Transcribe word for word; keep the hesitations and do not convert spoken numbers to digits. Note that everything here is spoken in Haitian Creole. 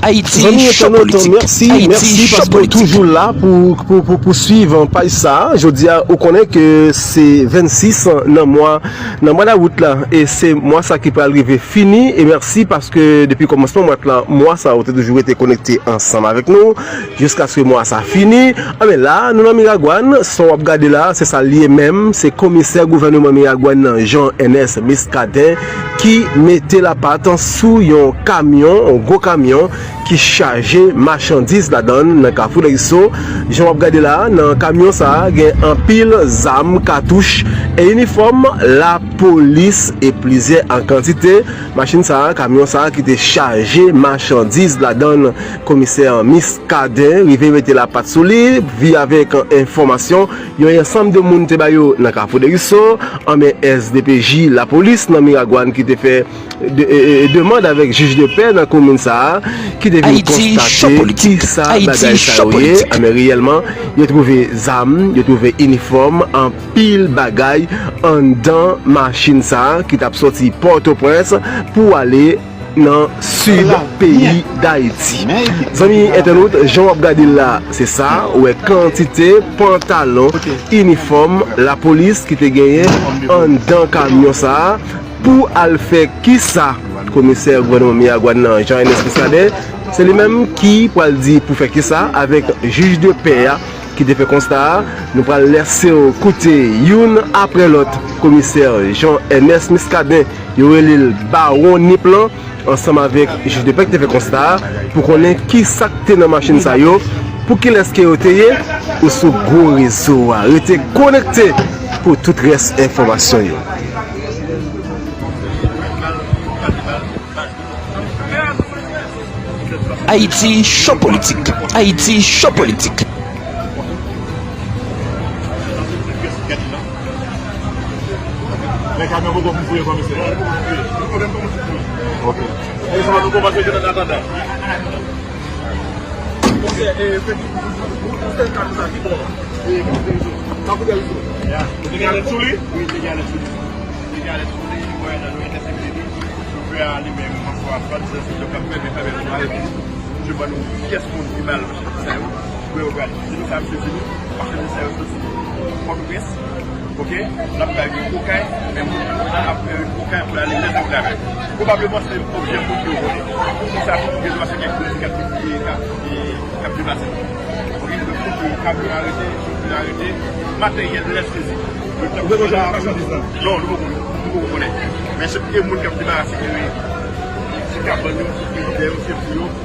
Zanmi entènot, mèsi, mèsi paske w toujou la pou, pou, pou, pou swiv paj sa a. Jodi a, ou konnen ke se vennsis nan mwa, nan mwa dawout la, e se mwa sa ki pral rive fini. E mèsi paske depi kòmansman mwa la, mwa sa, ou te toujou rete konekte ansanm avèk nou jiskaske mwa sa fini. Anben la, nou nan Miragwàn, sa w ap gade la, se sa l ye menm, se komisè gouvènman Miragwàn nan, Jean Ernest Muscadin, ki mete lapat sou yon kamyon, yon gwo kamyon, ki chaje machandiz ladan l nan Kafou Dèriso. Jan w ap gade la, nan kamyon sa a, gen anpil zam, katouch e inifòm lapolis e plizyè an kantite. Machin sa a, kamyon sa a ki te chaje machandiz ladan l, komisè Muscadin rive mete lapat sou li, vi avèk enfòmasyon yon ansanm de moun te ba yo nan Kafou Dèriso, anben S D P J lapolis nan Miragwàn ki te fè de, e, e, demann avèk jij de pè nan komin sa a, ki te vin konstate ki sa bagay sa yo ye. Anben reyèlman, yo twouve zam, yo twouve inifòm, anpil bagay anndan machin sa a ki t ap sòti Pòtoprens pou ale nan sid peyi Dayiti. Zanmi entènot, jan w ap gade l la, se sa, ou wè kantite pantalon, inifòm lapolis ki te genyen anndan kamyon sa a. Pou al fè kisa? Komisè gouvènman Miragwàn nan, Jean Ernest Muscadin, se li menm ki pral di pou fè kisa avèk jij de pè a ki te fè konsta a. Nou pral lèse w koute youn apre lòt komisè Jean Ernest Muscadin, yo rele l Bawon Nip lan, ansanm avèk jij de pè ki te fè konsta a, pou konnen kisa k te nan machin sa yo, pou kilès ke yo te ye, ou sou gwo rezo a. Rete konekte pou tout rès enfòmasyon yo. Ayiti Cho Politik. Ayiti Cho Politik. Men kamyon poko pou fouye komisè. Ok. E sa nou kòmanse gen nan atanda. Komisè, e, se ki, se kamyon sa ki bò. E, Kafou Dèriso. Ya. Ou te gen alèt sou li? Wi, te gen alèt sou li. Te gen alèt sou li, wè, nan nou entèsepte li. Chofè a li menm, ankò, a pa di se yo k ap fè, men kanmenm, nou arete li. Misye ban nou pyès moun ki ba l machandiz sa yo. Pou yo pral. Se nou sa misye di nou, machandiz sa yo soti Pòtoprens. Ok? L ap bay yon kokayn, men moun nan ap fè yon kokayn pou l ale lèzèklavaj. Pwobableman, se objè moun yo vòlè. Pou sa, pou gen dwa se kèk moun ki ap, ki ap, ki ap deplase. Ok? Donk, fòk kamyon arete, chofè arete, materyèl yo sezi. Ou te konn machandiz la? Non, nou poko, nou poko konnen. Men se pou gen moun k ap debarase de, de kabann yo, de frizidè yo, se pou yo.